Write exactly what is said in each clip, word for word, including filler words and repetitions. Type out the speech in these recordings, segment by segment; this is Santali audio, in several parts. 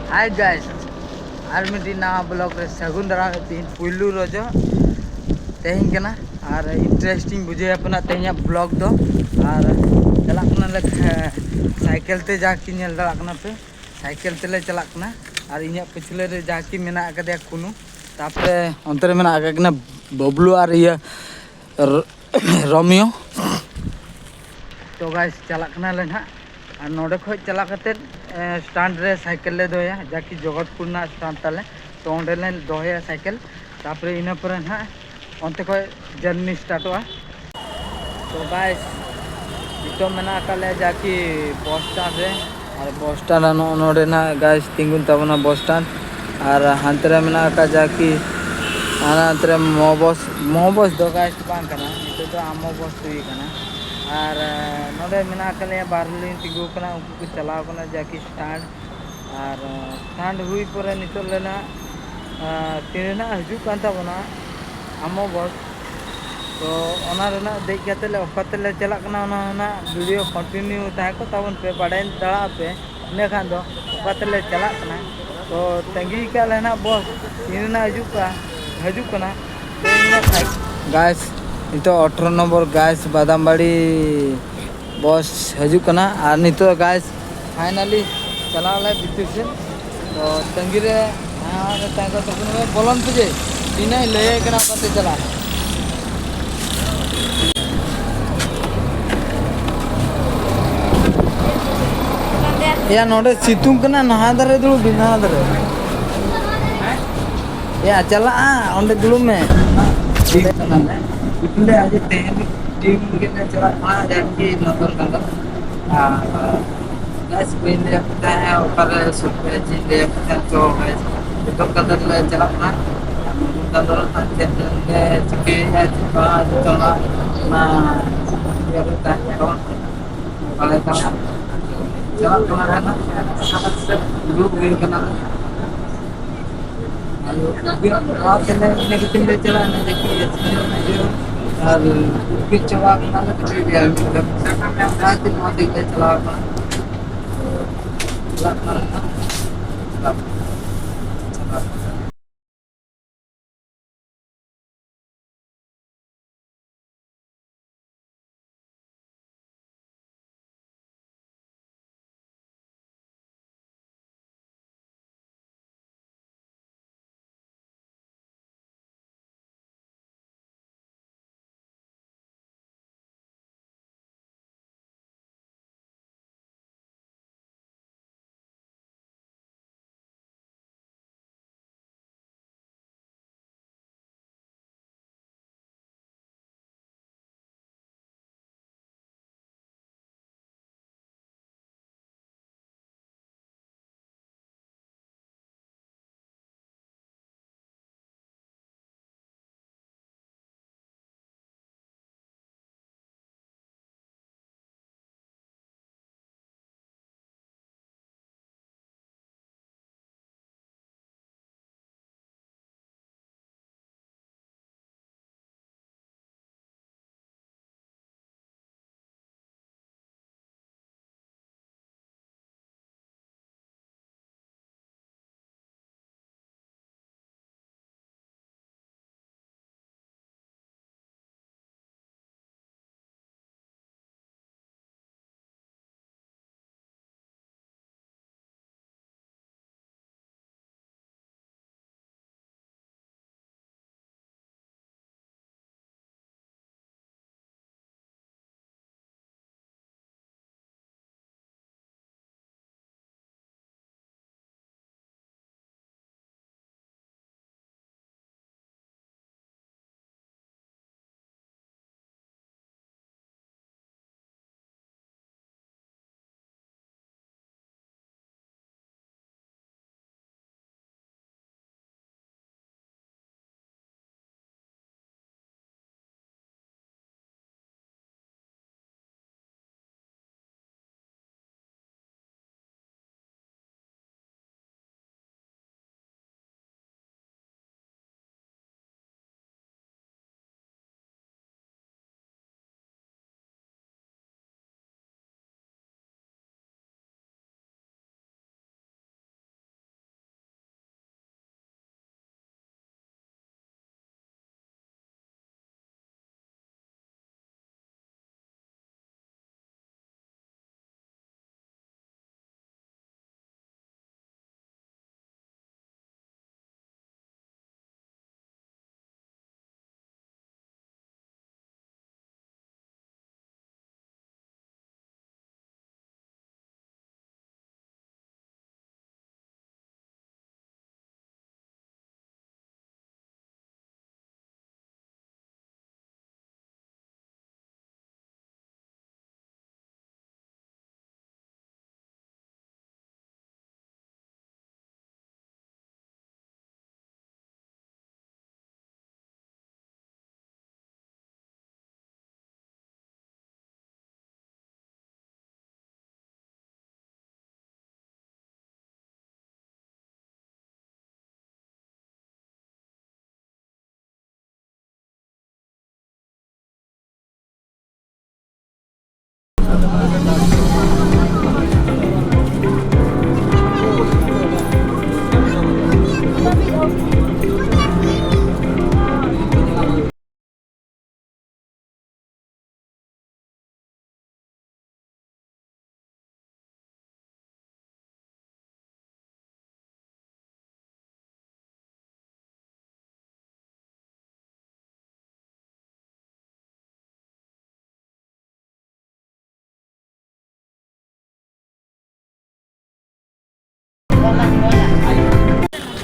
Hi guys, ᱟᱨ ᱢᱤᱫᱴᱤᱡ ᱱᱟᱣᱟ ᱵᱞᱚᱜ ᱨᱮ ᱥᱟᱹᱜᱩᱱ ᱫᱟᱨᱟᱢ᱾ ᱛᱮᱦᱮᱧ ᱯᱩᱭᱞᱩ ᱨᱚᱡᱚ ᱛᱮᱦᱮᱧ ᱠᱟᱱᱟ, ᱟᱨ ᱤᱱᱴᱟᱨᱮᱥᱴᱤᱝ ᱵᱩᱡᱷᱟᱹᱣ ᱟᱯᱮ ᱱᱟᱜ ᱛᱮᱦᱮᱧᱟᱜ ᱵᱞᱚᱜ ᱫᱚ᱾ ᱟᱨ ᱪᱟᱞᱟᱜ ᱠᱟᱱᱟᱞᱮ ᱥᱟᱭᱠᱮᱞ ᱛᱮ, ᱡᱟ ᱠᱤ ᱧᱮᱞ ᱫᱟᱲᱮᱭᱟᱜ ᱠᱟᱱᱟ ᱯᱮ, ᱥᱟᱭᱠᱮᱞ ᱛᱮᱞᱮ ᱪᱟᱞᱟᱜ ᱠᱟᱱᱟ᱾ ᱟᱨ ᱤᱧᱟᱹᱜ ᱯᱤᱪᱷᱞᱟᱹ ᱨᱮ ᱡᱟ ᱠᱤ ᱢᱮᱱᱟᱜ ᱟᱠᱟᱫᱮᱭᱟ ᱠᱩᱱᱩ, ᱛᱟᱯᱚᱨᱮ ᱚᱱᱛᱮ ᱨᱮ ᱢᱮᱱᱟᱜ ᱟᱠᱟᱫ ᱠᱤᱱᱟ ᱵᱟᱵᱞᱩ ᱟᱨ ᱤᱭᱟᱹ ᱨ- ᱨᱳᱢᱤᱭᱳ᱾ ᱛᱚ ᱜᱟᱭᱥ, ᱪᱟᱞᱟᱜ ᱠᱟᱱᱟᱞᱮ ᱱᱟᱦᱟᱜ᱾ ᱟᱨ ᱱᱚᱰᱮ ᱠᱷᱚᱡ ᱪᱟᱞᱟᱣ ᱠᱟᱛᱮᱫ ᱥᱴᱟᱱᱰ ᱨᱮ ᱥᱟᱭᱠᱮᱞ ᱞᱮ ᱫᱚᱦᱚᱭᱟ, ᱡᱟᱠᱤ ᱡᱚᱜᱚᱛᱯᱩᱨ ᱨᱮᱱᱟᱜ ᱥᱴᱟᱱᱰ ᱛᱟᱞᱮ᱾ ᱛᱚ ᱚᱸᱰᱮ ᱞᱮ ᱫᱚᱦᱚᱭᱟ ᱥᱟᱭᱠᱮᱞ, ᱛᱟᱯᱚᱨᱮ ᱤᱱᱟᱹ ᱯᱚᱨᱮ ᱱᱟᱦᱟᱜ ᱚᱱᱛᱮ ᱠᱷᱚᱡ ᱡᱟᱨᱱᱤ ᱥᱴᱟᱨᱴᱚᱜᱼᱟ᱾ ᱛᱚ ᱜᱟᱭᱥ, ᱱᱤᱛᱚᱜ ᱢᱮᱱᱟᱜ ᱟᱠᱟᱫ ᱞᱮᱭᱟ ᱡᱟᱠᱤ ᱵᱚᱥ ᱥᱴᱟᱱᱰ ᱨᱮ᱾ ᱟᱨ ᱵᱚᱥ ᱥᱴᱟᱱᱰ ᱱᱚᱜᱼᱚ ᱱᱚᱰᱮ ᱱᱟᱦᱟᱜ ᱜᱟᱭᱥ ᱛᱤᱸᱜᱩᱱ ᱛᱟᱵᱚᱱᱟ ᱵᱚᱥ ᱥᱴᱟᱱᱰ᱾ ᱟᱨ ᱦᱟᱱᱛᱮ ᱨᱮ ᱢᱮᱱᱟᱜ ᱟᱠᱟᱫ ᱡᱟᱠᱤ, ᱦᱟᱱᱟ ᱦᱟᱱᱛᱮ ᱨᱮ ᱢᱚᱦᱚ ᱵᱚᱥ, ᱢᱚᱦᱚ ᱵᱚᱥ ᱫᱚ ᱜᱟᱭᱥ ᱵᱟᱝ ᱠᱟᱱᱟ, ᱱᱤᱛᱚᱜ ᱫᱚ ᱟᱢᱚ ᱵᱚᱥ ᱦᱩᱭ ᱟᱠᱟᱱᱟ᱾ ᱟᱨ ᱱᱚᱰᱮ ᱢᱮᱱᱟᱜ ᱟᱠᱟᱫ ᱞᱮᱭᱟ, ᱵᱟᱨ ᱦᱚᱲ ᱞᱤᱧ ᱛᱤᱸᱜᱩ ᱟᱠᱟᱱᱟ, ᱩᱱᱠᱩ ᱠᱚ ᱪᱟᱞᱟᱣ ᱟᱠᱟᱱᱟ ᱡᱟᱠᱤ ᱥᱴᱟᱱᱰ᱾ ᱟᱨ ᱥᱴᱟᱱᱰ ᱦᱩᱭ ᱯᱚᱨᱮ ᱱᱤᱛᱚᱜ ᱞᱮ ᱱᱟᱦᱟᱜ, ᱟᱨ ᱛᱤᱱ ᱨᱮᱱᱟᱜ ᱦᱤᱡᱩᱜ ᱠᱟᱱ ᱛᱟᱵᱚᱱᱟ ᱟᱢᱚ ᱵᱚᱥ, ᱛᱚ ᱚᱱᱟ ᱨᱮᱱᱟᱜ ᱫᱮᱡ ᱠᱟᱛᱮ ᱞᱮ ᱚᱠᱟ ᱛᱮᱞᱮ ᱪᱟᱞᱟᱜ ᱠᱟᱱᱟ, ᱚᱱᱟ ᱨᱮᱱᱟᱜ ᱵᱷᱤᱰᱤᱭᱳ ᱠᱚᱱᱴᱤᱱᱤᱭᱩ ᱛᱟᱦᱮᱸ ᱠᱚᱜ ᱛᱟᱵᱚᱱ ᱯᱮ, ᱵᱟᱰᱟᱭ ᱫᱟᱲᱮᱭᱟᱜ ᱯᱮ᱾ ᱤᱱᱟᱹ ᱠᱷᱟᱱ ᱫᱚ ᱚᱠᱟ ᱛᱮᱞᱮ ᱪᱟᱞᱟᱜ ᱠᱟᱱᱟ, ᱛᱚ ᱛᱟᱺᱜᱤ ᱠᱟᱜ ᱞᱮ ᱱᱟᱦᱟᱜ ᱵᱚᱥ ᱛᱤᱱ ᱨᱮᱱᱟᱜ ᱦᱤᱡᱩᱜ ᱠᱟᱱᱟ, ᱦᱤᱡᱩᱜ ᱠᱟᱱᱟ᱾ ᱛᱚ ᱤᱧ ᱢᱟ ᱜᱟᱭᱥ, ᱱᱤᱛᱚᱜ ᱟᱴᱷᱨᱚ ᱱᱚᱢᱵᱚᱨ ᱜᱟᱭᱥ ᱵᱟᱫᱟᱢᱵᱟᱲᱤ ᱵᱚᱥ ᱦᱤᱡᱩᱜ ᱠᱟᱱᱟ᱾ ᱟᱨ ᱱᱤᱛᱚᱜ ᱜᱟᱭᱥ ᱯᱷᱟᱭᱱᱟᱞᱤ ᱪᱟᱞᱟᱣ ᱟᱞᱮ ᱵᱷᱤᱛᱤᱨ ᱥᱮᱫ᱾ ᱛᱚ ᱛᱟᱺᱜᱤ ᱨᱮ ᱛᱟᱦᱮᱸ ᱛᱟᱦᱮᱸ ᱠᱚᱜ ᱛᱟᱵᱚᱱ ᱢᱮ, ᱵᱚᱞᱚᱱ ᱯᱮ ᱡᱮ, ᱤᱧ ᱱᱟᱜ ᱤᱧ ᱞᱟᱹᱭᱟᱭ ᱠᱟᱱᱟ ᱚᱠᱟᱛᱮ ᱪᱟᱞᱟᱜ᱾ ᱮᱭᱟ, ᱱᱚᱰᱮ ᱥᱤᱛᱩᱝ ᱠᱟᱱᱟ, ᱱᱟᱦᱟ ᱫᱷᱟᱨᱮ ᱫᱩᱲᱩᱵ ᱵᱤᱱ, ᱱᱟᱦᱟ ᱫᱷᱟᱨᱮ᱾ ᱮᱭᱟ, ᱪᱟᱞᱟᱜᱼᱟ, ᱚᱸᱰᱮ ᱫᱩᱲᱩᱵ ᱢᱮ᱾ ᱴᱷᱤᱠ ᱠᱟᱱᱟᱞᱮ᱾ ᱤᱧ ᱞᱟᱹᱭᱟ ᱡᱮ ᱛᱮᱦᱮᱧ ᱴᱤᱢ ᱜᱮᱞᱮ ᱪᱟᱞᱟᱜ ᱠᱟᱱᱟ, ᱡᱟᱦᱟᱸ ᱠᱤ ᱱᱚᱛᱚᱨ ᱠᱟᱱᱟ᱾ ᱟᱨ ᱵᱮᱥ ᱵᱟᱹᱧ ᱞᱟᱹᱭ ᱟᱯᱮ ᱛᱟᱦᱮᱸᱫ ᱚᱠᱟᱨᱮ ᱥᱩᱨ ᱨᱮ ᱪᱮᱫ ᱤᱧ ᱞᱟᱹᱭ ᱟᱯᱮ ᱛᱟᱦᱮᱸᱫ᱾ ᱛᱚ ᱜᱟᱭᱥ, ᱱᱤᱛᱚᱜ ᱠᱟᱛᱮ ᱞᱮ ᱪᱟᱞᱟᱜ ᱠᱟᱱᱟ᱾ ᱟᱨ ᱱᱚᱛᱚᱨ ᱠᱟᱱᱟ ᱫᱚ ᱦᱟᱸᱜ ᱪᱮᱫ ᱞᱮ ᱪᱤᱠᱟᱹᱭᱮᱫᱼᱟ, ᱪᱮᱫ ᱵᱟᱝ, ᱡᱚᱛᱚ ᱚᱱᱟ, ᱚᱱᱟ ᱤᱭᱟᱹ ᱨᱮ ᱛᱟᱦᱮᱸ ᱠᱚᱜ᱾ ᱵᱟᱲᱟᱭ ᱠᱟᱱᱟ᱾ ᱪᱟᱞᱟᱜ ᱠᱟᱱᱟ ᱦᱟᱸᱜ᱾ ᱫᱩᱲᱩᱵ ᱦᱩᱭ ᱠᱟᱱᱟ᱾ ᱟᱫᱚ ᱩᱫᱽᱜᱟᱹᱨ ᱱᱚᱣᱟ ᱛᱮᱞᱮ ᱤᱱᱟᱹ ᱠᱷᱟᱹᱛᱤᱨ ᱞᱮ ᱪᱟᱞᱟᱜᱼᱟ, ᱤᱱᱟᱹ ᱡᱟᱹᱯᱤᱫ ᱡᱟᱹᱯᱤᱫ ᱟᱨ ᱩᱫᱽᱜᱟᱹᱨ ᱪᱟᱵᱟ ᱠᱟᱱᱟ ᱞᱮ ᱠᱟᱹᱴᱤᱡ ᱨᱮᱭᱟᱲ ᱧᱚᱜ ᱜᱮ᱾ ᱚᱱᱟ ᱛᱮ ᱱᱚᱣᱟ ᱛᱮᱜᱮ ᱞᱮ ᱪᱟᱞᱟᱣ ᱠᱟᱱᱟ᱾ ᱪᱟᱞᱟᱜ ᱠᱟᱱᱟ ᱞᱮ ᱦᱟᱸᱜ᱾ ᱥᱟᱱᱟᱢ ᱠᱚ ᱡᱚᱦᱟᱨ᱾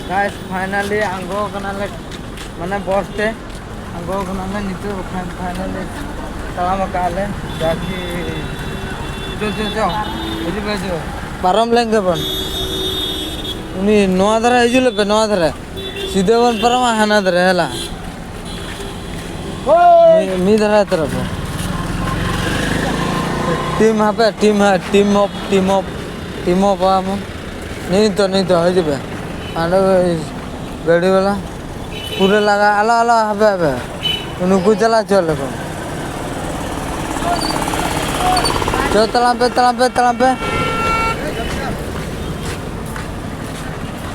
Guys, finally ᱟᱬᱜᱚ ᱠᱟᱱᱟᱞᱮ, ᱢᱟᱱᱮ ᱵᱚᱥ ᱛᱮ ᱟᱬᱜᱚ ᱠᱟᱱᱟᱞᱮ ᱱᱤᱛᱚᱜ᱾ ᱵᱟᱠᱷᱟᱱ finally ᱛᱟᱲᱟᱢ ᱟᱠᱟᱫ ᱞᱮ ᱡᱟᱠᱤ᱾ ᱪᱚ, ᱪᱚ, ᱪᱚ᱾ ᱦᱤᱡᱩᱜ ᱯᱮ, ᱦᱤᱡᱩᱜ ᱯᱮ᱾ ᱯᱟᱨᱚᱢ ᱞᱮᱱ ᱜᱮᱵᱚᱱ᱾ ᱩᱱᱤ ᱱᱚᱣᱟ ᱫᱷᱟᱨᱮ ᱦᱤᱡᱩᱜ ᱞᱮᱯᱮ, ᱱᱚᱣᱟ ᱫᱷᱟᱨᱮ᱾ ᱥᱤᱫᱷᱟᱹ ᱵᱚᱱ ᱯᱟᱨᱚᱢᱟ ᱦᱟᱱᱟ ᱫᱷᱟᱨᱮ, ᱦᱮᱞᱟ᱾ ᱢᱤ-, ᱢᱤᱫ ᱫᱷᱟᱨᱮ ᱛᱚᱨᱚᱯ᱾ Team ᱦᱟᱯᱮ, team ᱦᱟ-, team up, team up, team up ᱟᱢ᱾ ᱱᱤᱛᱚᱜ, ᱱᱤᱛᱚᱜ ᱦᱤᱡᱩᱜ ᱯᱮ᱾ ᱦᱟᱸᱰᱮ ᱜᱟᱹᱰᱤ ᱵᱟᱞᱟ᱾ ᱯᱩᱨᱟᱹ ᱞᱟᱜᱟ, ᱟᱞᱚ, ᱟᱞᱚ, ᱦᱟᱯᱮ, ᱦᱟᱯᱮ᱾ ᱱᱩᱠᱩ ᱪᱟᱞᱟᱣ ᱦᱚᱪᱚ ᱞᱮᱠᱚ᱾ ᱪᱚ, ᱛᱟᱲᱟᱢ ᱯᱮ, ᱛᱟᱲᱟᱢ ᱯᱮ, ᱛᱟᱲᱟᱢ ᱯᱮ᱾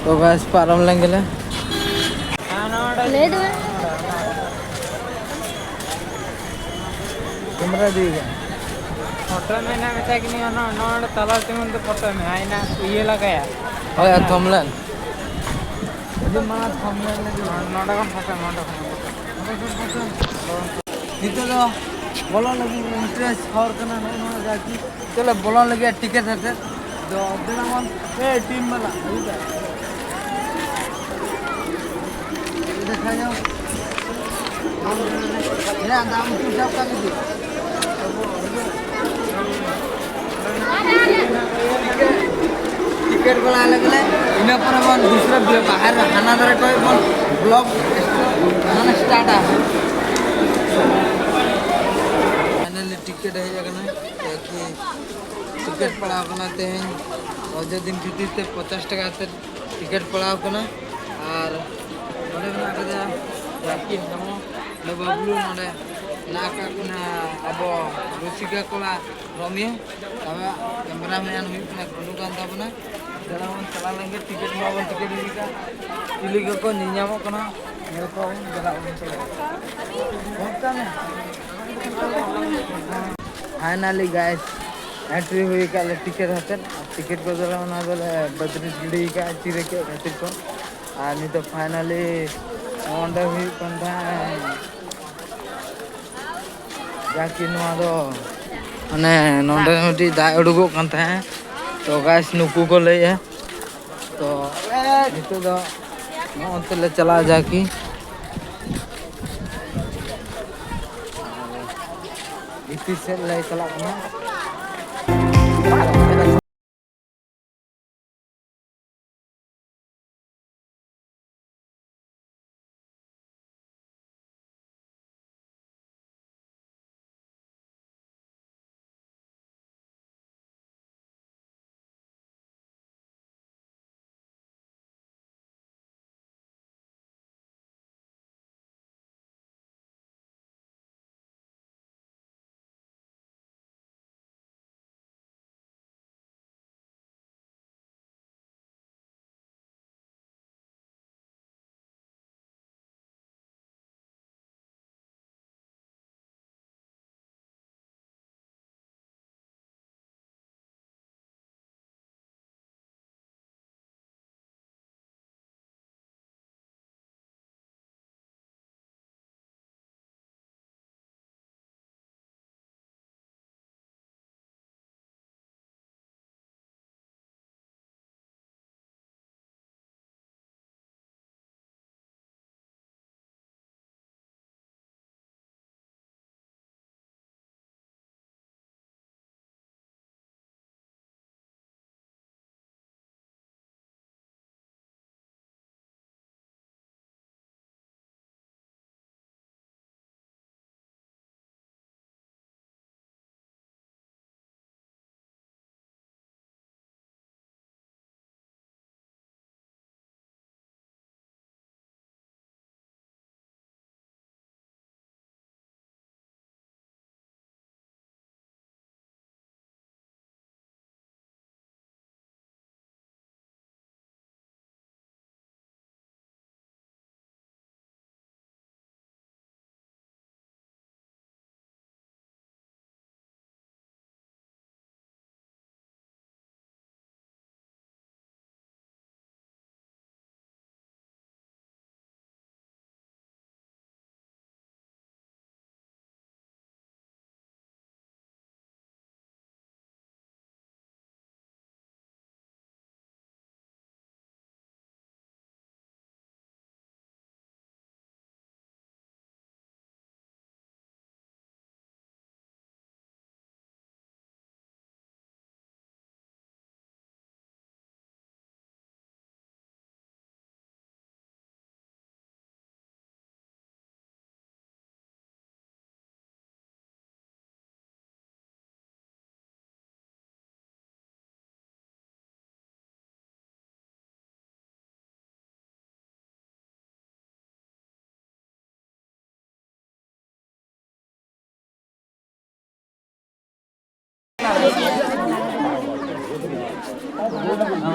ᱛᱚ guys, ᱯᱟᱨᱚᱢ ᱞᱮᱱ ᱜᱮᱞᱮ᱾ ᱞᱟᱹᱭ ᱫᱚ᱾ ᱠᱮᱢᱨᱟ ᱤᱫᱤ ᱠᱟᱜ᱾ ᱯᱷᱳᱴᱳ ᱢᱮᱱᱟ ᱢᱮᱛᱟ ᱠᱤᱱᱤ ᱚᱱᱟ, ᱚᱱᱟ ᱚᱸᱰᱮ ᱛᱟᱞᱟ ᱛᱮᱢᱚᱱ ᱫᱚ ᱯᱷᱳᱴᱳ ᱢᱮ, ᱟᱭᱱᱟ ᱤᱭᱟᱹ ᱞᱟᱜᱟᱭᱟ᱾ ᱦᱳᱭ, ᱟᱨ ᱛᱷᱚᱢᱞᱮᱱ᱾ ᱤᱭᱟᱹ ᱢᱟ ᱛᱷᱚᱢᱞᱮᱱ ᱞᱟᱹᱜᱤᱫ᱾ ᱱᱚᱰᱮ ᱠᱷᱚᱱ ᱯᱷᱳᱴᱳ, ᱱᱚᱰᱮ ᱠᱷᱚᱱ᱾ ᱱᱤᱛᱚᱜ ᱫᱚ ᱵᱚᱞᱚ ᱞᱟᱹᱜᱤᱫ entrance ᱦᱚᱨ ᱠᱟᱱᱟ, ᱱᱚᱜᱼᱚ ᱱᱚᱣᱟ ᱡᱟᱦᱟᱸ ᱠᱤ ᱪᱚᱞᱚ ᱵᱚᱞᱚᱱ ᱞᱟᱹᱜᱤᱫ ᱴᱤᱠᱤᱴ ᱦᱟᱛᱮᱫ᱾ ᱫᱚ ᱫᱮᱞᱟ ᱵᱚᱱ, ᱮ, ᱴᱤᱢ ᱵᱟᱞᱟ, ᱦᱤᱡᱩᱜ ᱯᱮ᱾ ᱫᱮᱠᱷᱟ ᱡᱟᱣ᱾ ᱦᱮᱸ, ᱫᱟᱢ ᱩᱛᱩ ᱥᱟᱵ ᱠᱟᱜ ᱜᱮ᱾ ᱴᱤᱠᱤᱴ ᱵᱟᱞᱟ ᱞᱟᱹᱜᱤᱫ ᱞᱮ, ᱤᱱᱟᱹ ᱯᱚᱨᱮ ᱵᱚᱱ ᱫᱩᱥᱨᱟ ᱵᱟᱦᱟᱨ ᱦᱟᱱᱟ ᱫᱷᱟᱨᱮ ᱠᱷᱚᱱ ᱵᱚᱱ vlog ᱢᱟᱱᱮ start ᱟ᱾ Finally ᱴᱤᱠᱤᱴ ᱦᱮᱡ ᱟᱠᱟᱱᱟ, ᱡᱟᱠᱤ ᱴᱤᱠᱤᱴ ᱯᱟᱲᱟᱣ ᱠᱟᱱᱟ ᱛᱮᱦᱮᱧ ᱚᱡᱮ ᱫᱤᱱ ᱠᱷᱟᱹᱛᱤᱨ ᱛᱮ ᱯᱚᱧᱪᱟᱥ ᱴᱟᱠᱟ ᱠᱟᱛᱮ ᱴᱤᱠᱤᱴ ᱯᱟᱲᱟᱣ ᱠᱟᱱᱟ᱾ ᱟᱨ ᱱᱚᱰᱮ ᱢᱮᱱᱟᱜ ᱟᱠᱟᱫᱟ ᱡᱟᱠᱤ ᱦᱮᱢᱵᱨᱚᱢ, ᱱᱚᱰᱮ ᱵᱟᱵᱞᱩ, ᱱᱚᱰᱮ ᱢᱮᱱᱟᱜ ᱟᱠᱟᱫ ᱠᱤᱱᱟ ᱟᱵᱚ ᱨᱩᱥᱤᱠᱟ ᱠᱚᱲᱟ ᱨᱚᱢᱤᱭᱚ, ᱛᱚᱵᱮ ᱠᱮᱢᱨᱟ ᱢᱮᱱ ᱦᱩᱭᱩᱜ ᱠᱟᱱᱟ ᱜᱚᱞᱩ ᱠᱟᱱ ᱛᱟᱵᱚᱱᱟ᱾ ᱪᱟᱞᱟᱣ ᱵᱚᱱ ᱪᱟᱞᱟᱣ ᱞᱮᱱ ᱜᱮ, ᱴᱤᱠᱤᱴ ᱢᱟᱵᱚᱱ ᱴᱤᱠᱤᱴ ᱤᱫᱤ ᱠᱟᱜ, ᱪᱤᱞᱤ ᱠᱚᱠᱚ ᱧᱮᱧᱟᱢᱚᱜ ᱠᱟᱱᱟ ᱧᱮᱞ ᱠᱚᱣᱟ ᱵᱚᱱ, ᱪᱟᱞᱟᱜ ᱵᱚᱱ ᱪᱟᱞᱟᱜ᱾ Finally guys, entry ᱦᱩᱭ ᱟᱠᱟᱫ ᱞᱮ ᱴᱤᱠᱤᱴ ᱦᱟᱛᱮᱫ᱾ ᱴᱤᱠᱤᱴ ᱠᱚᱫᱚ ᱞᱮ ᱚᱱᱟ ᱫᱚᱞᱮ ᱵᱟᱹᱛᱨᱤᱥ ᱜᱤᱰᱤ ᱟᱠᱟᱫᱼᱟ ᱪᱤᱨ ᱠᱮᱫ ᱠᱷᱟᱹᱛᱤᱨ ᱠᱚ᱾ ᱟᱨ ᱱᱤᱛᱚᱜ finally ᱚᱸᱰᱮ ᱦᱩᱭᱩᱜ ᱠᱟᱱ ᱛᱟᱦᱮᱸᱫ ᱡᱟᱠᱤ ᱱᱚᱣᱟ ᱫᱚ ᱢᱟᱱᱮ ᱱᱚᱰᱮ ᱢᱤᱫᱴᱤᱡ ᱫᱟᱜ ᱩᱰᱩᱠᱚᱜ ᱠᱟᱱ ᱛᱟᱦᱮᱸᱫ᱾ ᱛᱚ guys, ᱱᱩᱠᱩ ᱠᱚ ᱞᱟᱹᱭᱮᱫᱼᱟ ᱛᱚ ᱱᱤᱛᱚᱜ ᱫᱚ ᱱᱚᱜᱼᱚᱱᱛᱮ ᱞᱮ ᱪᱟᱞᱟᱜᱼᱟ, ᱡᱟᱠᱤ ᱵᱷᱤᱛᱤᱨ ᱥᱮᱫ ᱞᱮ ᱪᱟᱞᱟᱜ ᱠᱟᱱᱟ᱾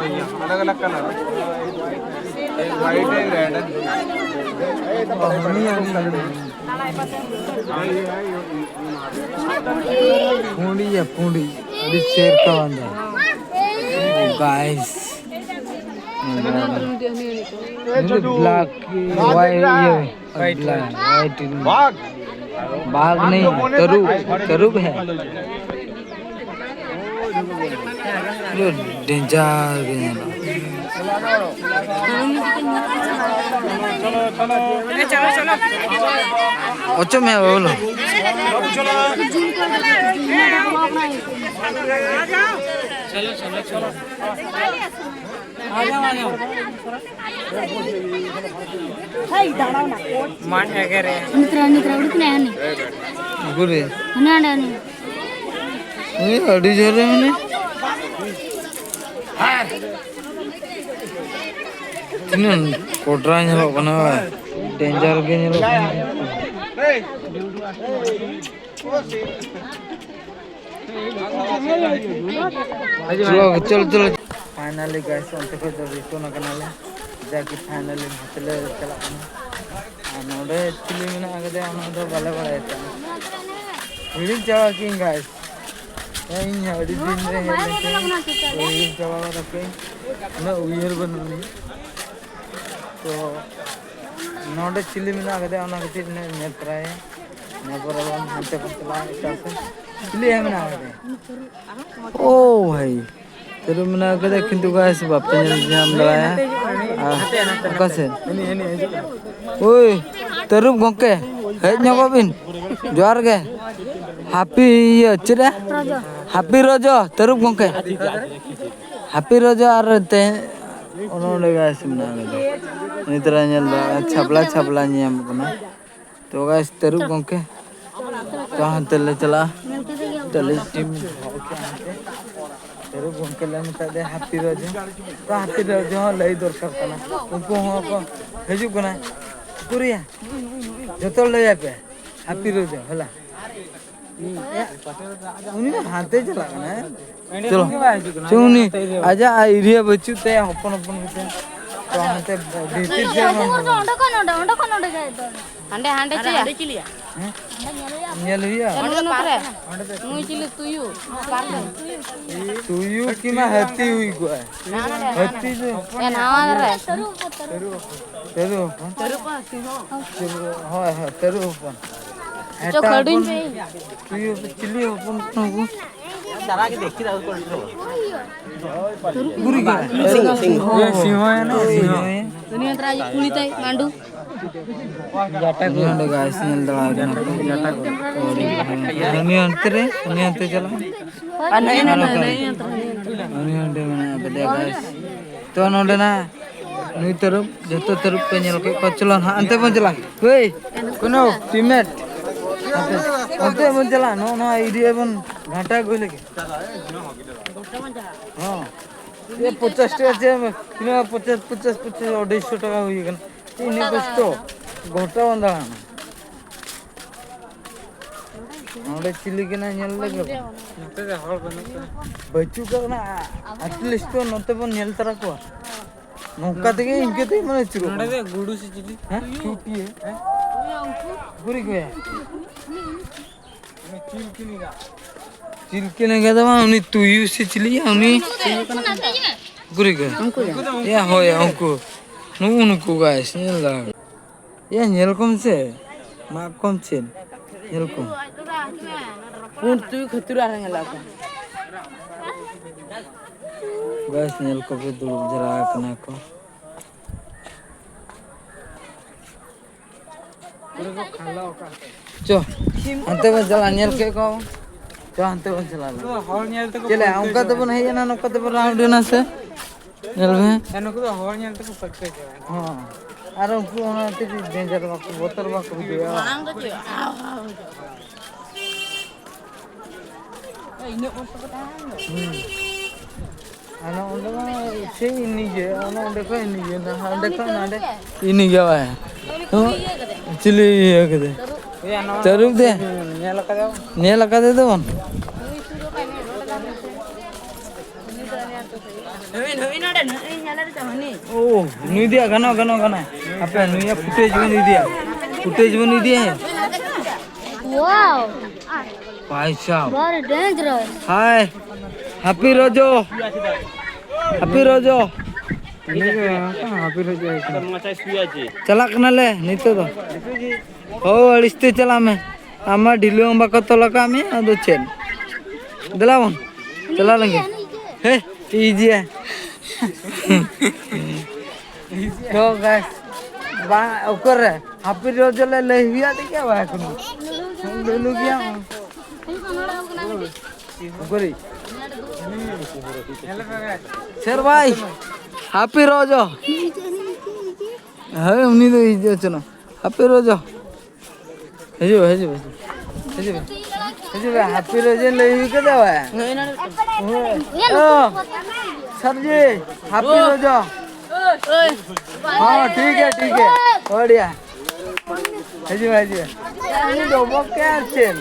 अलग अलग कलर है, वाइट है, रेड है। पूंडी है, पूंडी। अभी शेर का बंदा। गाइस, ब्लैक, वाइट, ये ब्लैक, वाइट। बाघ। बाघ नहीं, तरुप, तरुप है। ये डेंजर है। ᱚᱪᱚᱜ ᱢᱮ, ᱵᱟᱹᱵᱩ᱾ ᱢᱟᱱ ᱮᱜᱮᱨᱮ᱾ ᱱᱤᱛᱨᱟ, ᱱᱤᱛᱨᱟ, ᱩᱰᱩᱠ ᱱᱟ ᱦᱟᱹᱱᱤ᱾ ᱩᱠᱩᱨᱮ? ᱦᱟᱱᱟ ᱚᱸᱰᱮ ᱦᱟᱹᱱᱤ᱾ ᱩᱱᱤ ᱟᱹᱰᱤ ᱡᱳᱨᱮ ᱢᱟᱱᱮ᱾ ᱛᱤᱱᱟᱹᱜ ᱠᱚᱰᱨᱟ ᱧᱮᱞᱚᱜ ᱠᱟᱱᱟ, ᱰᱮᱧᱡᱟᱨ ᱜᱮ ᱧᱮᱞᱚᱜ ᱠᱟᱱᱟ᱾ ᱪᱚᱞᱚ, ᱪᱚᱞᱚ, ᱪᱚᱞᱚ᱾ ᱯᱷᱟᱭᱱᱟᱞᱤ ᱜᱟᱭᱥ, ᱚᱱᱛᱮ ᱠᱷᱚᱡ ᱫᱚ ᱨᱤᱴᱟᱨᱱ ᱟᱠᱟᱱᱟᱞᱮ, ᱡᱟᱜᱮ ᱯᱷᱟᱭᱱᱟᱞᱤ ᱱᱚᱛᱮ ᱞᱮ ᱪᱟᱞᱟᱜ ᱠᱟᱱᱟ᱾ ᱟᱨ ᱱᱚᱰᱮ ᱪᱤᱞᱤ ᱢᱮᱱᱟᱜ ᱟᱠᱟᱫᱮᱭᱟ, ᱚᱱᱟ ᱫᱚ ᱵᱟᱞᱮ ᱵᱟᱲᱟᱭ ᱠᱟᱱᱟ᱾ ᱦᱤᱲᱤᱧ ᱪᱟᱵᱟ ᱠᱤᱧ ᱜᱟᱭᱥ᱾ ᱦᱮᱸ, ᱤᱧ ᱦᱚᱸ ᱟᱹᱰᱤ ᱫᱤᱱ ᱨᱮ ᱦᱮᱡ ᱞᱮᱱ ᱛᱤᱧ ᱦᱤᱲᱤᱧ ᱪᱟᱵᱟ ᱜᱚᱫ ᱟᱠᱟᱫᱟᱹᱧ, ᱩᱱᱟᱹᱜ ᱩᱭᱦᱟᱹᱨ ᱵᱟᱹᱱᱩᱜ ᱟᱹᱱᱤᱡ᱾ ᱛᱚ ᱱᱚᱰᱮ ᱪᱤᱞᱤ ᱢᱮᱱᱟᱜ ᱟᱠᱟᱫᱮᱭᱟ, ᱚᱱᱟ ᱠᱟᱹᱴᱤᱡ ᱞᱮ ᱧᱮᱞ ᱛᱚᱨᱟᱭᱟ᱾ ᱤᱱᱟᱹ ᱯᱚᱨᱮ ᱵᱚᱱ ᱦᱟᱱᱛᱮ ᱵᱚᱱ ᱪᱟᱞᱟᱜᱼᱟ ᱮᱴᱟᱜ ᱥᱮᱫ᱾ ᱪᱤᱞᱤ ᱦᱚᱸ ᱢᱮᱱᱟᱜ ᱟᱠᱟᱫᱮᱭᱟ? ᱳ ᱵᱷᱟᱭ, ᱛᱟᱹᱨᱩᱵ ᱢᱮᱱᱟᱜ ᱟᱠᱟᱫᱮᱭᱟ, ᱠᱤᱱᱛᱩ ᱜᱟᱭᱥ ᱵᱟᱯᱮ ᱧᱮᱞ ᱧᱟᱢ ᱫᱟᱲᱮᱭᱟᱜᱼᱟ᱾ ᱟᱨ ᱚᱠᱟ ᱥᱮᱫ? ᱳᱭ, ᱛᱟᱹᱨᱩᱵ ᱜᱚᱢᱠᱮ, ᱦᱮᱡ ᱧᱚᱜᱚᱜ ᱵᱤᱱ᱾ ᱡᱚᱦᱟᱨ ᱜᱮ᱾ ᱦᱟᱯᱤ ᱤᱭᱟᱹ, ᱪᱮᱫ ᱨᱮ? ᱦᱟᱯᱤ ᱨᱚᱡᱚ, ᱛᱟᱹᱨᱩᱵ ᱜᱚᱢᱠᱮ᱾ ᱦᱟᱯᱤ ᱨᱚᱡᱚ ᱟᱨ ᱛᱮᱦᱮᱧ ᱚᱱᱮ ᱚᱸᱰᱮ ᱜᱟᱭᱥ ᱢᱮᱱᱟᱜ ᱟᱠᱟᱫᱟ᱾ ᱱᱤᱛ ᱨᱮ ᱧᱮᱞ ᱫᱟ, ᱪᱷᱟᱯᱞᱟ ᱪᱷᱟᱯᱞᱟ ᱧᱮᱧᱟᱢᱚᱜ ᱠᱟᱱᱟ᱾ ᱛᱚ ᱜᱟᱭᱥ, ᱛᱟᱹᱨᱩᱵ ᱜᱚᱢᱠᱮ, ᱛᱚ ᱦᱟᱱᱛᱮ ᱞᱮ ᱪᱟᱞᱟᱜᱼᱟ᱾ ᱛᱟᱹᱞᱤ ᱴᱤᱢ ᱫᱚᱦᱚ ᱠᱮᱜᱼᱟ ᱦᱟᱱᱛᱮ᱾ ᱛᱟᱹᱨᱩᱵ ᱜᱚᱢᱠᱮ ᱞᱮ ᱢᱮᱛᱟ ᱫᱮᱭᱟ ᱦᱟᱹᱛᱤ ᱨᱟᱡᱽ᱾ ᱛᱚ ᱦᱟᱹᱛᱤ ᱨᱟᱡᱽ ᱦᱚᱸ ᱞᱟᱹᱭ ᱫᱚᱨᱠᱟᱨ ᱠᱟᱱᱟ, ᱩᱱᱠᱩ ᱦᱚᱸ ᱠᱚ ᱦᱤᱡᱩᱜ ᱠᱟᱱᱟ᱾ ᱩᱠᱩᱨᱤᱭᱟ, ᱡᱚᱛᱚ ᱞᱟᱹᱭ ᱟᱯᱮ, ᱦᱟᱹᱛᱤ ᱨᱟᱡᱽ ᱦᱚᱞᱟ᱾ ᱩᱱᱤ ᱫᱚ ᱦᱟᱱᱛᱮ ᱪᱟᱞᱟᱜ ᱠᱟᱱᱟᱭ᱾ ᱪᱚᱞᱚ᱾ ᱪᱚ, ᱩᱱᱤ ᱟᱡᱟᱜ ᱮᱨᱤᱭᱟ ᱵᱟᱹᱪᱩᱜ ᱛᱟᱭᱟ, ᱦᱚᱯᱚᱱ ᱦᱚᱯᱚᱱ ᱜᱮᱛᱟᱭ᱾ ᱛᱚ ᱦᱟᱱᱛᱮ ᱵᱷᱤᱛᱤᱨ ᱥᱮᱫ ᱵᱚᱱ ᱵᱚᱞᱚᱱᱟ᱾ ᱚᱸᱰᱮ ᱠᱷᱚᱱ ᱱᱚᱸᱰᱮ, ᱚᱸᱰᱮ ᱠᱷᱚᱱ ᱱᱚᱸᱰᱮ ᱜᱮ ᱫᱚ᱾ ᱦᱟᱸᱰᱮ, ᱦᱟᱸᱰᱮ ᱪᱮᱫ? ᱦᱮᱸ? ᱧᱮᱞ ᱦᱩᱭᱩᱜᱼᱟ᱾ ᱱᱩᱭ ᱱᱚᱛᱮ ᱨᱮ᱾ ᱱᱩᱭ ᱪᱤᱞᱤ ᱛᱩᱭᱩ? ᱛᱩᱭᱩ ᱠᱤᱢᱟ ᱦᱟᱹᱛᱤ ᱦᱩᱭ ᱠᱚᱜᱼᱟᱭ᱾ ᱦᱟᱹᱛᱤ ᱫᱚ᱾ ᱮ, ᱱᱟᱣᱟ ᱨᱮ᱾ ᱛᱟᱹᱨᱩᱵ ᱦᱚᱯᱚᱱ᱾ ᱛᱟᱹᱨᱩᱵ ᱦᱚᱯᱚᱱ᱾ ᱦᱳᱭ, ᱦᱳᱭ, ᱛᱟᱹᱨᱩᱵ ᱦᱚᱯᱚᱱ᱾ ᱪᱚ, ᱮᱴᱟᱜ ᱠᱷᱟᱹᱲᱤᱧ ᱦᱚᱯᱚᱱ ᱯᱮ᱾ ᱛᱩᱭᱩ ᱪᱤᱞᱤ ᱦᱚᱯᱚᱱ ᱠᱟᱱᱟ ᱠᱚ? ᱜᱩᱨᱤᱡ ᱠᱟᱱᱟ᱾ ᱥᱤᱝᱦᱚ, ᱥᱤᱝᱦᱚ᱾ ᱥᱤᱝᱦᱚ ᱮᱱᱟ, ᱥᱤᱝᱦᱚ᱾ ᱩᱱᱤ ᱦᱚᱸ ᱛᱟᱨᱟ ᱠᱩᱞᱤ ᱛᱟᱭ ᱢᱟᱱᱰᱩ᱾ ᱩᱱᱤ ᱦᱚᱸ ᱚᱸᱰᱮ guys ᱧᱮᱞ ᱫᱟᱲᱮᱭᱟᱭ ᱠᱟᱱᱟ ᱠᱚ᱾ ᱩᱱᱤ ᱚᱱᱛᱮ ᱨᱮ, ᱩᱱᱤ ᱚᱱᱛᱮ ᱪᱟᱞᱟᱜ᱾ ᱟᱨ ᱱᱟᱹᱭ ᱱᱟᱹᱭ ᱱᱟᱹᱭ ᱱᱟᱹᱭ ᱱᱟᱹᱭ ᱩᱱᱤ ᱦᱚᱸ ᱚᱸᱰᱮ ᱢᱮᱱᱟᱭ ᱟᱠᱟᱫᱮᱭᱟ guys᱾ ᱛᱚ ᱱᱚᱸᱰᱮᱱᱟᱜ ᱱᱩᱭ ᱛᱟᱹᱨᱩᱵ, ᱡᱚᱛᱚ ᱛᱟᱹᱨᱩᱵ ᱯᱮ ᱧᱮᱞ ᱠᱮᱫ ᱠᱚᱣᱟ, ᱪᱚᱞᱚ ᱱᱟᱦᱟᱜ ᱚᱱᱛᱮ ᱵᱚᱱ ᱪᱟᱞᱟᱜᱼᱟ᱾ ᱦᱳᱭ, ᱠᱳᱱᱳ teammate᱾ ᱚᱱᱛᱮ, ᱚᱱᱛᱮ ᱵᱚᱱ ᱪᱟᱞᱟᱜᱼᱟ, ᱱᱚᱜᱼᱚ ᱱᱚᱣᱟ area ᱵᱚᱱ ᱜᱷᱟᱱᱴᱟ ᱟᱹᱜᱩᱭ ᱞᱟᱹᱜᱤᱫ᱾ ᱦᱚᱸ᱾ ᱮ, ᱯᱚᱪᱟᱥ ᱴᱟᱠᱟ ᱪᱮᱫ ᱮᱢ, ᱛᱤᱱᱟᱹᱜ ᱯᱚᱪᱟᱥ, ᱯᱚᱪᱟᱥ, ᱯᱚᱪᱟᱥ, ᱟᱹᱲᱟᱹᱭᱥᱚ ᱴᱟᱠᱟ ᱦᱩᱭ ᱟᱠᱟᱱᱟ᱾ ᱪᱮᱫ ᱤᱱᱟᱹᱜ ᱠᱚᱥᱴᱚ? ᱜᱷᱟᱱᱴᱟ ᱵᱚᱱ ᱫᱟᱬᱟᱱᱟ᱾ ᱱᱚᱰᱮ ᱪᱤᱞᱤ ᱠᱟᱱᱟᱭ ᱧᱮᱞ ᱞᱮᱜᱮ ᱵᱚᱱ᱾ ᱱᱚᱛᱮ ᱫᱚ ᱦᱚᱲ ᱵᱟᱹᱱᱩᱜ ᱠᱚᱣᱟ᱾ ᱵᱟᱹᱪᱩᱜ ᱠᱟᱜ ᱠᱟᱱᱟ, at least ᱛᱚ ᱱᱚᱛᱮ ᱵᱚᱱ ᱧᱮᱞ ᱛᱟᱨᱟ ᱠᱚᱣᱟ᱾ ᱱᱚᱝᱠᱟ ᱛᱮᱜᱮ ᱤᱱᱠᱟᱹ ᱛᱮᱜᱮ ᱢᱟᱱᱮ ᱟᱹᱪᱩᱨᱚᱜ ᱱᱚᱰᱮ ᱠᱟᱱᱟ᱾ ᱫᱚ ᱜᱩᱰᱩ ᱥᱮ ᱪᱤᱞᱤ? ᱦᱮᱸ? ᱪᱩᱴᱤᱭᱟᱹ᱾ ᱦᱮᱸ? ᱜᱷᱩᱨᱤ ᱜᱮ᱾ ᱩᱱᱤ ᱪᱤᱞᱠᱤᱱᱤ ᱜᱟ᱾ ᱪᱤᱞᱠᱤᱱᱤ ᱜᱟ ᱫᱚ ᱵᱟᱝ, ᱩᱱᱤ ᱛᱩᱭᱩ ᱥᱮ ᱪᱤᱞᱤ, ᱩᱱᱤ ᱜᱷᱩᱨᱤ ᱜᱮ᱾ ᱩᱱᱠᱩ ᱜᱮ? ᱭᱟ, ᱦᱳᱭ, ᱩᱱᱠᱩ᱾ ᱱᱩᱜᱼᱩ ᱱᱩᱠᱩ guys, ᱧᱮᱞ ᱫᱟᱢ᱾ ᱭᱟ, ᱧᱮᱞ ᱠᱚᱢ ᱥᱮ᱾ ᱢᱟᱜ ᱠᱚᱢ ᱪᱮᱫ? ᱧᱮᱞ ᱠᱚᱢ᱾ ᱯᱩᱸᱰ ᱛᱩᱭᱩ ᱠᱷᱟᱹᱛᱩᱨ ᱟᱨᱦᱚᱸ ᱧᱮᱞᱚᱜ ᱠᱟᱱᱟ᱾ Guys, ᱧᱮᱞ ᱠᱚᱯᱮ, ᱫᱩᱲᱩᱵ ᱡᱟᱣᱨᱟ ᱟᱠᱟᱱᱟ ᱠᱚ᱾ ᱪᱚ, ᱦᱟᱱᱛᱮ ᱵᱚᱱ ᱪᱟᱞᱟᱜᱼᱟ, ᱧᱮᱞ ᱠᱮᱫ ᱠᱚᱣᱟ ᱵᱚᱱ᱾ ᱪᱚ, ᱦᱟᱱᱛᱮ ᱵᱚᱱ ᱪᱟᱞᱟᱜᱼᱟ᱾ ᱩᱱᱠᱩ ᱫᱚ ᱦᱚᱲ ᱧᱮᱞ ᱛᱮᱠᱚ ᱪᱮᱫ ᱞᱮ, ᱯᱟᱹᱨᱠᱟᱹᱣ ᱚᱱᱠᱟ ᱪᱟᱵᱟᱭᱮᱱᱟ᱾ ᱛᱮᱵᱚᱱ ᱦᱮᱡ ᱮᱱᱟ, ᱱᱚᱝᱠᱟ ᱛᱮᱵᱚᱱ round ᱮᱱᱟ ᱥᱮ? ᱧᱮᱞ ᱢᱮ᱾ ᱦᱮᱸ, ᱱᱩᱠᱩ ᱫᱚ ᱦᱚᱲ ᱧᱮᱞ ᱛᱮᱠᱚ ᱯᱟᱹᱨᱠᱟᱹᱣ ᱪᱟᱵᱟᱭᱮᱱᱟ᱾ ᱦᱚᱸ᱾ ᱟᱨ ᱩᱱᱠᱩ ᱚᱱᱟ ᱛᱮᱜᱮ danger ᱵᱟᱠᱚ, ᱵᱚᱛᱚᱨ ᱵᱟᱠᱚ ᱵᱩᱡᱷᱟᱹᱣᱟ᱾ ᱢᱟᱲᱟᱝ ᱫᱚ ᱪᱮᱫ? ᱤᱱᱟᱹᱜ ᱵᱚᱛᱚᱨ ᱠᱚ ᱛᱟᱦᱮᱸ ᱞᱮᱱᱟ᱾ ᱦᱩᱸ᱾ ᱟᱨ ᱚᱸᱰᱮ ᱢᱟ ᱥᱮᱭ ᱤᱱᱤᱡᱮ, ᱚᱱᱮ ᱚᱸᱰᱮ ᱠᱷᱚᱱ ᱤᱱᱤᱡᱮ, ᱱᱟᱦᱟᱜ ᱚᱸᱰᱮ ᱠᱷᱚᱱ ᱱᱟᱰᱮ ᱤᱱᱤᱡᱮ ᱵᱟᱭ᱾ ᱩᱱᱤ ᱠᱩᱞᱤ ᱤᱭᱟᱹ ᱠᱟᱫᱮ᱾ ᱪᱤᱞᱤ ᱤᱭᱟᱹ ᱠᱟᱫᱮ? ᱛᱟᱹᱨᱩᱵ᱾ ᱛᱟᱹᱨᱩᱵ ᱫᱮ᱾ ᱧᱮᱞ ᱟᱠᱟᱫᱟ᱾ ᱧᱮᱞ ᱟᱠᱟᱫᱮ ᱫᱚ ᱵᱚᱱ᱾ ᱳ, ᱱᱩᱭ ᱫᱮᱭᱟ ᱜᱟᱱᱚᱜ, ᱜᱟᱱᱚᱜ, ᱜᱟᱱᱚᱜ᱾ ᱦᱟᱯᱮ, ᱱᱩᱭᱟᱜ ᱯᱷᱩᱴᱮᱡᱽ ᱵᱚᱱ ᱤᱫᱤᱭᱟ᱾ ᱯᱷᱩᱴᱮᱡᱽ ᱵᱚᱱ ᱤᱫᱤᱭᱟ᱾ Wow, ᱵᱷᱟᱭ ᱥᱟᱵ᱾ very dangerous. ᱦᱟᱭ᱾ ᱦᱟᱯᱤ ᱨᱚᱡᱚ᱾ ᱦᱟᱯᱤ ᱨᱚᱡᱚ᱾ ᱪᱟᱞᱟᱜ ᱠᱟᱱᱟᱞᱮ ᱱᱤᱛᱚᱜ ᱫᱚ᱾ ᱦᱳ, ᱟᱹᱲᱤᱥ ᱛᱮ ᱪᱟᱞᱟᱜ ᱢᱮ᱾ ᱟᱢ ᱢᱟ ᱰᱷᱤᱞᱟᱹ ᱦᱚᱸ ᱵᱟᱠᱚ ᱛᱚᱞ ᱟᱠᱟᱫ ᱢᱮᱭᱟ, ᱟᱫᱚ ᱪᱮᱫ? ᱫᱮᱞᱟ ᱵᱚᱱ ᱪᱟᱞᱟᱣ ᱞᱮᱱ ᱜᱮ᱾ ᱦᱮ, ᱤᱡᱤᱭᱟ᱾ ᱛᱚ ᱜᱟᱭᱥ, ᱵᱟᱝ, ᱚᱠᱚᱨ ᱨᱮ ᱦᱟᱯᱤ ᱨᱚᱡᱚ ᱞᱮ ᱞᱟᱹᱭ ᱦᱩᱭᱟ ᱛᱮ ᱠᱮ ᱵᱟᱭ ᱠᱚᱱᱚ᱾ ᱞᱩᱞᱩ ᱜᱮᱭᱟ᱾ ᱚᱠᱚᱨᱤ᱾ ᱥᱮᱨ ᱵᱷᱟᱭ, ᱦᱟᱯᱤ ᱨᱚᱡᱚ᱾ ᱦᱳᱭ, ᱩᱱᱤ ᱫᱚ ᱦᱤᱡᱩᱜ ᱪᱚᱱᱚ᱾ ᱦᱟᱯᱮ ᱨᱚᱡᱚ᱾ ᱦᱤᱡᱩᱜ ᱯᱮ, ᱦᱤᱡᱩᱜ ᱯᱮ, ᱦᱤᱡᱩᱜ ᱯᱮ᱾ ᱦᱤᱡᱩᱜ ᱯᱮ, ᱦᱟᱯᱮ ᱨᱚᱡᱚ ᱞᱟᱹᱭ ᱦᱩᱭ ᱠᱟᱫᱟ ᱵᱟᱭ? ᱚ, ᱥᱟᱨᱡᱤ, ᱦᱟᱯᱮ ᱨᱚᱡᱚ᱾ ᱦᱚᱸ, ᱴᱷᱤᱠ ᱜᱮᱭᱟ, ᱴᱷᱤᱠ ᱜᱮᱭᱟ᱾ ᱵᱟᱲᱤᱭᱟ᱾ ᱦᱤᱡᱩᱜ ᱯᱮ, ᱦᱤᱡᱩᱜ ᱯᱮ᱾ ᱩᱱᱤ ᱰᱚᱵᱚᱜ ᱠᱮᱫ ᱟᱨ ᱪᱮᱫ?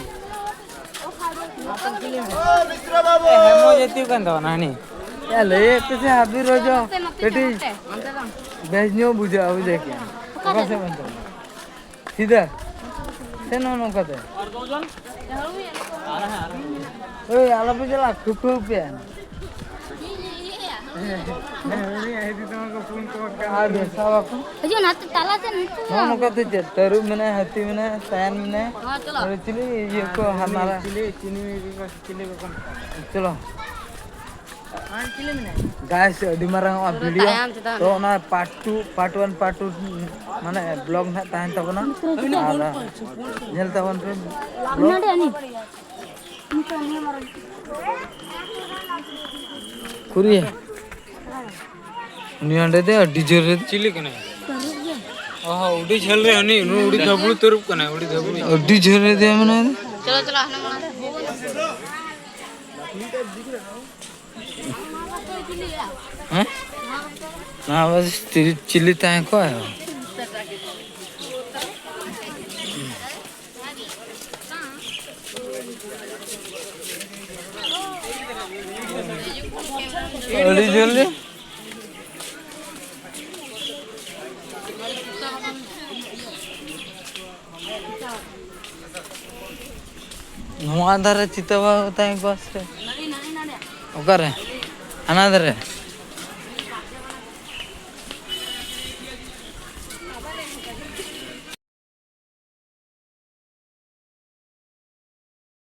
ᱦᱮᱢᱚ ᱡᱟᱹᱛᱤ ᱠᱟᱱ ᱛᱟᱵᱚᱱᱟ ᱦᱟᱹᱱᱤ᱾ ᱭᱟ, ᱞᱟᱹᱭᱮᱫ ᱯᱮᱥᱮ ᱦᱟᱵᱤ ᱨᱚᱡᱚ ᱠᱟᱹᱴᱤᱡ ᱵᱮᱥ ᱧᱚᱜ ᱵᱩᱡᱷᱟᱹᱜᱼᱟ, ᱵᱩᱡᱷᱟᱹᱣ ᱠᱮᱜᱼᱟᱢ᱾ ᱚᱠᱟ ᱥᱮᱫ ᱵᱚᱱ ᱪᱟᱞᱟᱜᱼᱟ? ᱥᱤᱫᱷᱟᱹ? ᱥᱮ ᱱᱚᱜᱼᱚ ᱱᱚᱝᱠᱟ ᱛᱮ? ᱳᱭ, ᱟᱞᱚᱯᱮ ᱪᱟᱞᱟᱜᱼᱟ, ᱠᱷᱩᱵ ᱠᱷᱩᱵ ᱯᱮ᱾ ᱟᱨ ᱵᱮᱵᱽᱥᱟ ᱵᱟᱠᱚ᱾ ᱦᱤᱡᱩᱜ ᱱᱟᱛᱮ ᱛᱟᱞᱟ ᱥᱮᱫ ᱱᱟᱛᱮ ᱱᱚᱜᱼᱚ ᱪᱟᱞᱟᱜ ᱱᱚᱝᱠᱟ ᱛᱮ ᱪᱮᱫ? ᱛᱟᱹᱨᱩᱵ ᱢᱮᱱᱟᱭᱟ, ᱦᱟᱹᱛᱤ ᱢᱮᱱᱟᱭᱟ, ᱥᱟᱭᱟᱱ ᱢᱮᱱᱟᱭᱟ᱾ ᱦᱚᱸ, ᱪᱚᱞᱚ᱾ ᱟᱨ ᱪᱤᱞᱤ ᱤᱭᱟᱹ ᱠᱚ ᱦᱟᱱᱟᱨᱟ? ᱪᱤᱞᱤ, ᱪᱤᱞᱤ ᱠᱚ? ᱪᱚᱞᱚ᱾ ᱜᱟᱭᱥ, ᱟᱹᱰᱤ ᱢᱟᱨᱟᱝ ᱚᱜᱼᱟ ᱵᱷᱤᱰᱤᱭᱳ᱾ ᱛᱟᱭᱚᱢ ᱪᱮᱛᱟᱱ ᱛᱚ ᱨᱮ᱾ ᱚᱱᱟ part two, part one, part two ᱢᱟᱱᱮ ᱵᱞᱚᱜ ᱱᱟᱦᱟᱜ ᱛᱟᱦᱮᱱ ᱛᱟᱵᱚᱱᱟ᱾ ᱟᱨ ᱧᱮᱞ ᱛᱟᱵᱚᱱ ᱯᱮ ᱵᱞᱚᱜ᱾ ᱱᱚᱰᱮ ᱟᱹᱱᱤᱡ᱾ ᱩᱠᱩᱨᱭᱟ? ᱩᱱᱤ ᱦᱟᱸᱰᱮ ᱫᱮ ᱟᱹᱰᱤ ᱡᱳᱨ ᱨᱮ᱾ ᱪᱤᱞᱤ ᱠᱟᱱᱟᱭ? ᱚᱦᱚ, ᱩᱰᱤ ᱡᱷᱟᱹᱞ ᱨᱮ ᱦᱟᱹᱱᱤ, ᱱᱩᱭ ᱩᱰᱤ ᱫᱷᱟᱹᱵᱲᱩ ᱛᱟᱹᱨᱩᱵ ᱠᱟᱱᱟᱭ, ᱩᱰᱤ ᱫᱷᱟᱹᱵᱲᱩ᱾ ᱟᱹᱰᱤ ᱡᱷᱟᱹᱞ ᱨᱮ ᱫᱮ ᱢᱮᱱᱟᱭ ᱫᱮ᱾ ᱪᱚᱞᱚ, ᱪᱚᱞᱚ, ᱦᱟᱱᱟ ᱢᱟᱲᱟᱝ᱾ ᱦᱮᱸ? ᱱᱚᱣᱟ ᱵᱟᱥ ᱪᱤᱞᱤ, ᱪᱤᱞᱤ ᱛᱟᱦᱮᱸ ᱠᱚᱜᱼᱟ? ᱟᱹᱰᱤ ᱡᱷᱟᱹᱞ ᱜᱮ᱾ ᱱᱚᱣᱟ ᱫᱷᱟᱨᱮ ᱪᱤᱛᱟᱹ ᱵᱟᱵᱟ ᱛᱟᱦᱮᱸ ᱠᱚᱜᱼᱟ ᱥᱮ? ᱚᱠᱟᱨᱮ? ᱦᱟᱱᱟ ᱫᱷᱟᱨᱮ?